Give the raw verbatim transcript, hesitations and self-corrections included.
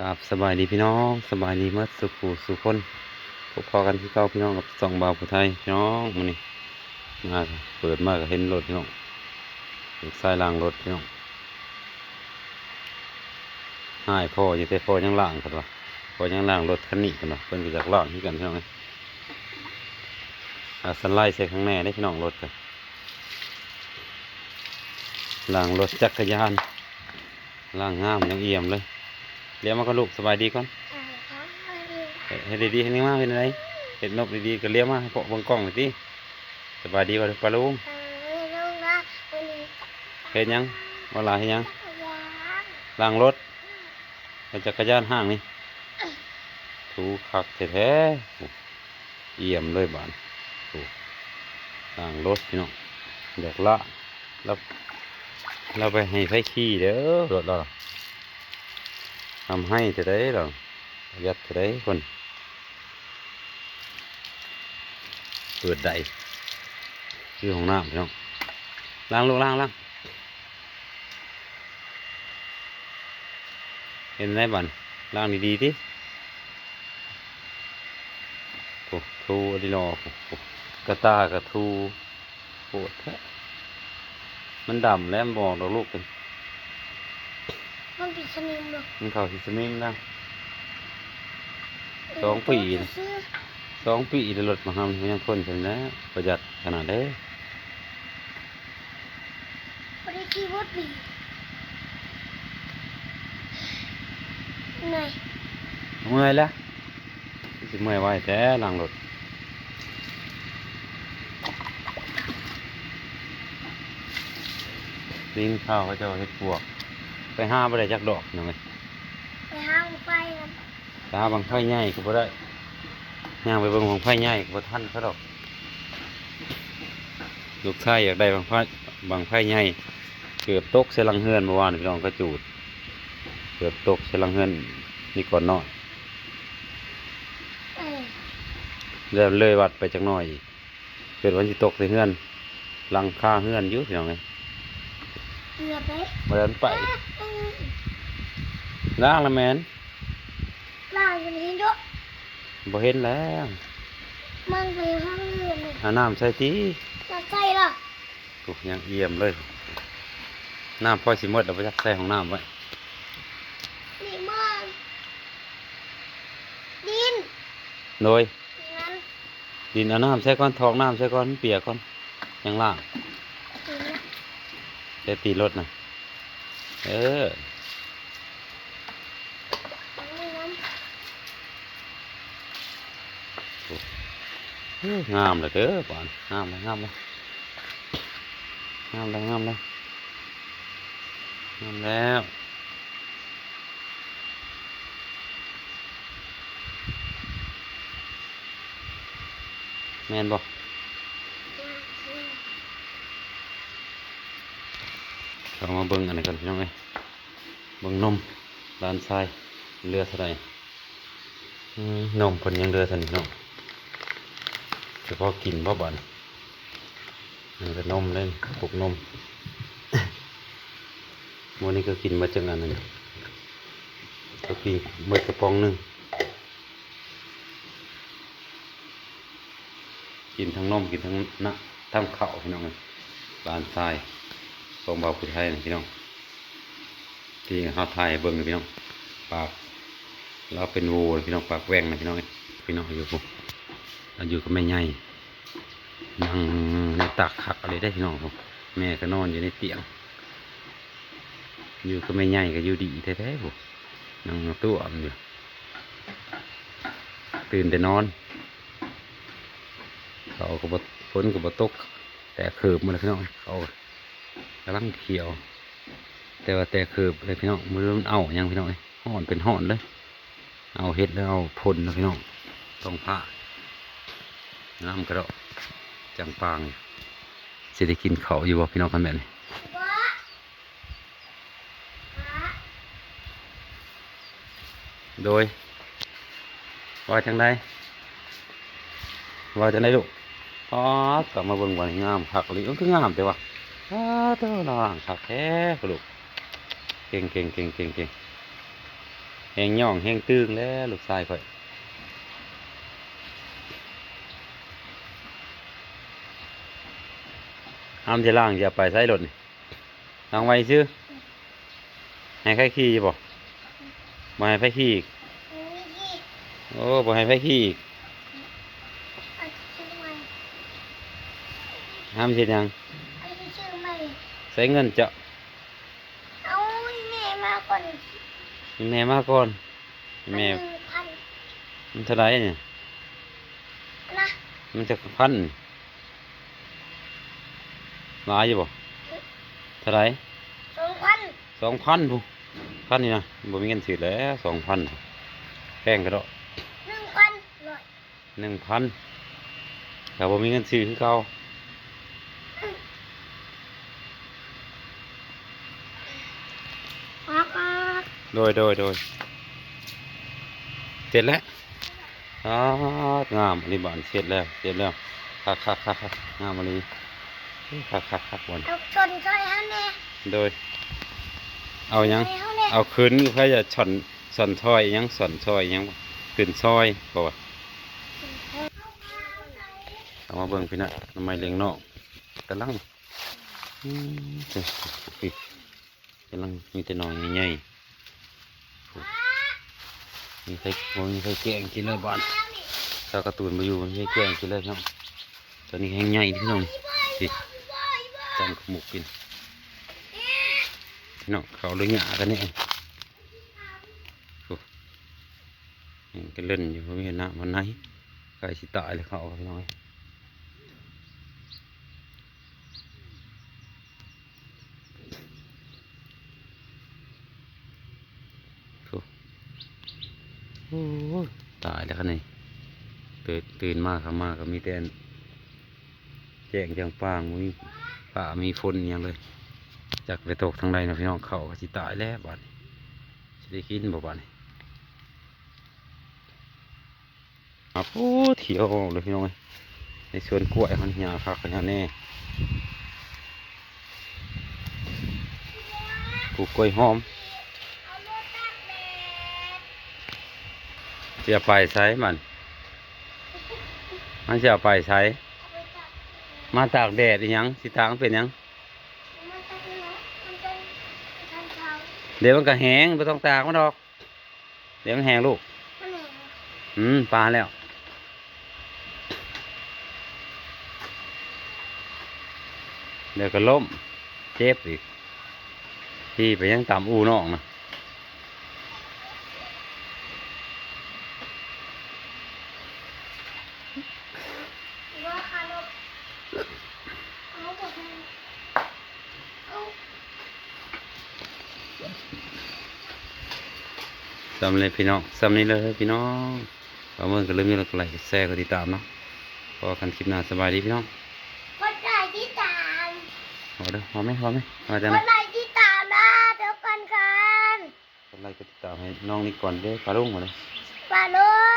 ครับ สบายดีพี่น้อง สบายดีหมดสู่ผู้สู่คน พบพ้อกันคือเก่าพี่น้องกับช่องบ่าวผู้ไทยพี่น้อง มื้อนี้มาเปิดมาก็เห็นรถพี่น้อง ลูกชายล้างรถพี่น้อง อ้ายพ่ออยู่ แต่พ่อยังล้างเพิ่นว่า พ่อยังล้างรถคันนี้เพิ่นว่า เพิ่นก็อยากล้างคือกันพี่น้องเอ้ย อ่า สันไลใส่ข้างแน่เด้พี่น้อง รถก็ ล้างรถจักรยาน ล้างงามยังเอี่ยมเลย เลี้ยวมาก่อนลูก สบายดีก่อน เฮ็ดดีๆ เฮ็ดดีมาก เฮ็ดได๋ เฮ็ดนบดีๆ ก็เลี้ยวมาให้พ่อเบิ่งกล้องหน่อยติ สบายดีบ่ป้าลุง เฮ็ดหยัง ว่าหลานเฮ็ดหยัง ล้างรถ เอาจักรยานห้างนี่ ถูคักแท้ๆ เอี่ยมเลยบาด โอ้ ล้างรถพี่น้อง อยากละ แล้ว แล้วไปให้ไผขี่เด้อ รถเรา ทำให้จะได้เรา ประหยัดจะได้คน เปิดได้ คือห้องน้ำพี่น้อง ล้างลูก ล้าง ล้าง เห็นไหมบัน ล้างดีๆ ติ โอ้ ถูดีเนาะ โอ้ กระต่ายก็ถู โหดแท้ มันดำแล้ว มันบอกดอกลูกเป็น มันเป็นสนิมบ่ มันเข้าสิสนิมนะ สองปีนะ ซื้อ สองปีแล้วรถมาทำมันยังพ่นอยู่นะ ประหยัดขนาดเด้อ บ่ได้ขี่รถดี เหนื่อย เมื่อยแล้ว สิเมื่อยไวแท้ล้างรถ ได้ยินข่าวเขาเจ้าเฮ็ดปวก ไปหาบ่ได้จักดอกพี่น้องเอ้ย ไปหาบั้งไฟกัน ไปหาบั้งไฟใหญ่ก็บ่ได้ ย่างไปเบิ่งบั้งไฟใหญ่ก็บ่ทันเขาดอก ลูกชายอยากได้บั้งไฟ บั้งไฟใหญ่ เกือบตกใส่หลังเฮือนเมื่อวานพี่น้อง เขาจูด เกือบตกใส่หลังเฮือนนี่ก่อนนอน เออ แล้วเลยวัดไปจักหน่อยอีก เกิดวันที่ตกใส่เฮือน หลังคาเฮือนอยู่พี่น้องเอ้ย เกือบเลย บ่ทันไป เออ ล้างละแม่น ล้างอยู่นี่เด้อ บ่เห็นแล้ว มันไปห้องอื่นเลย เอาน้ำใส่ติ น้ำใส่ล่ะ โอ้ ยังเอี่ยมเลย น้ำพอสิหมดแล้ว บ่จักใส่ห้องน้ำไว้ นี่มัน ดิน โดย ดินนั้น ดินเอาน้ำใส่ก่อน ถอกน้ำใส่ก่อน มันเปียกก่อน ยังล้าง ดินนะ แต่ตีรถนะ เออ โอ้ งามเลยเด้อบ้าน งามเลย งามเลย งามเลย งามเลย งามแล้ว แม่นบ่ เขามาเบิ่งอันนี้กันพี่น้องเอ้ย เบิ่งนมหลานชาย เหลือเท่าใด อืม นมเพิ่นยังเหลือเท่านี้เนาะ เฉพาะกินบ่บัดนี้ มันก็นมเล่น กระปุกนม มื้อนี้ก็กินมาจังอันหนึ่ง ก็กินหมดกระป๋องหนึ่ง กินทั้งนม กินทั้งน้ำ ทั้งข้าวพี่น้องเอ้ย หลานชายของบ่าวผู้ไทยนี่พี่น้อง ที่เฮาถ่ายให้เบิ่งนี่พี่น้อง ปาก ลาวเป็นโวเลยพี่น้อง ปากแหว่งนะพี่น้องเอ้ย พี่น้องอยู่พุ้น ลาวอยู่กับแม่ใหญ่ นั่งในตักคักเลยเด้อพี่น้องพุ้น แม่ก็นอนอยู่ในเตียง อยู่กับแม่ใหญ่ก็อยู่ดีแท้ๆพุ้น นั่งตัวมันอยู่ ตื่นแต่นอน เขาก็บ่ ฝนก็บ่ตก แตกเขิบหมดเลยพี่น้อง เขากำลังเขียว แต่ว่าแตกเขิบเลยพี่น้อง บ่รู้มันเอาหยังพี่น้องเอ้ย ฮ้อนเป็นฮ้อนเลย เอาเห็ดแล้วเอาผลนะพี่น้อง ท้องฟ้า น้ำกระดอกจังปางอยู่ สิได้กินข้าวอยู่บ่พี่น้อง คันแบบนี้ โดย ว่าจังใด ว่าจังใดลูก ป๊าด กลับมาเบิ่งวันนี้งามคักอีหลี มันคืองามแต่ว่า ป๊าด เจ้าล่างคักแท้ลูก เก่ง เก่ง เก่ง เก่ง เก่ง แฮงย่องแฮงตึงแล้วลูกชายข่อย ห้ามจะล้าง อย่าไปใช้รถนี่ ล้างไว้ซื่อ ให้ใครขี่บ่ บ่ให้ใครขี่อีก โอ้ บ่ให้ใครขี่อีก ห้ามเฮ็ดหยัง ใช้เงินเจ้า เอาแม่มาก่อน แม่มาก่อน แม่ มันหนึ่งพัน มันเท่าไหร่เนี่ย นะ มันจะพัน หลายอยู่บ่ เท่าไหร่ สองพัน สองพันพุ้น พันนี่นะ บ่มีเงินซื้อแล้ว สองพัน แพงกระดอก หนึ่งพัน ร้อย หนึ่งพัน ก็บ่มีเงินซื้อคือเก่า ออกออก โดย โดย โดย เสร็จแล้ว อ๋อ งามอันนี้บ้าน เสร็จแล้ว เสร็จแล้ว คัก คัก คัก คัก งามอันนี้ คัก คัก คัก บอน เอาชนซอยเฮาแน่ โดย เอาหยัง ซอยเฮาแน่ เอาขึ้น ใครจะช่อน ช่อนซอยหยัง ช่อนซอยหยัง ขึ้นซอย บ่ว่า เอามาเบิ่งพี่น้อง หน่อไม้เลี้ยงนอก กำลัง อืม กำลังมีแต่หน่อใหญ่ๆ มีไผ บ่มีไผแกงกินเลยบ้าน ถ้าการ์ตูนบ่อยู่ บ่มีไผแกงกินเลยเนาะ ตอนนี้แฮงใหญ่พี่น้อง นี่ ตั้งขมุกกิน พี่น้อง เขาเลยหญ้ากันนี่ โอ้ ยังกระเล่นอยู่ บ่มีน้ำมันไหน ใกล้สิตายเลยเขา พี่น้องเอ้ย โอ้ โอ้ ตายแล้วคันนี้ ตื่น ตื่นมา เข้ามาก็มีแต่แจ้งจางปาง บ่มีฟ้ามีฝนอิหยังเลย จักไปตกทางใดเนาะพี่น้อง เขาก็สิตายแล้วบัดนี้ สิได้กินบ่บัดนี้ ครับ โอ้ เที่ยวเลยพี่น้องเอ้ย ในสวนกล้วยมันหญ้าคักขนาดนี้ ปลูกกล้วยหอม สิเอาไปใส่มัน มันสิเอาไปใส่ มาตากแดดอีหยัง สิตากมันเป็นหยัง เดี๋ยวมันก็แห้ง บ่ต้องตากมันดอก เดี๋ยวมันแห้งลูก มันแห้ง อืม ปาแล้ว เดี๋ยวก็ล้ม เจ็บอีก พี่ไปยังตามอู่น้องนะ ส่ำเลยพี่น้อง ส่ำนี้เลยพี่น้อง บ่าวเมืองก็ลืมอย่าลืมกดไลค์ กดแชร์ กดติดตามเนาะ พบกันคลิปหน้า สบายดีพี่น้อง กดไลค์ติดตาม เอาเด้อ เอาไหม เอาไหม เอาจัง กดไลค์ติดตามนะ เดี๋ยวกันกัน กดไลค์กดติดตามให้น้องนี่ก่อนเด้อ ปาลุงก่อนเด้อ ปาลุง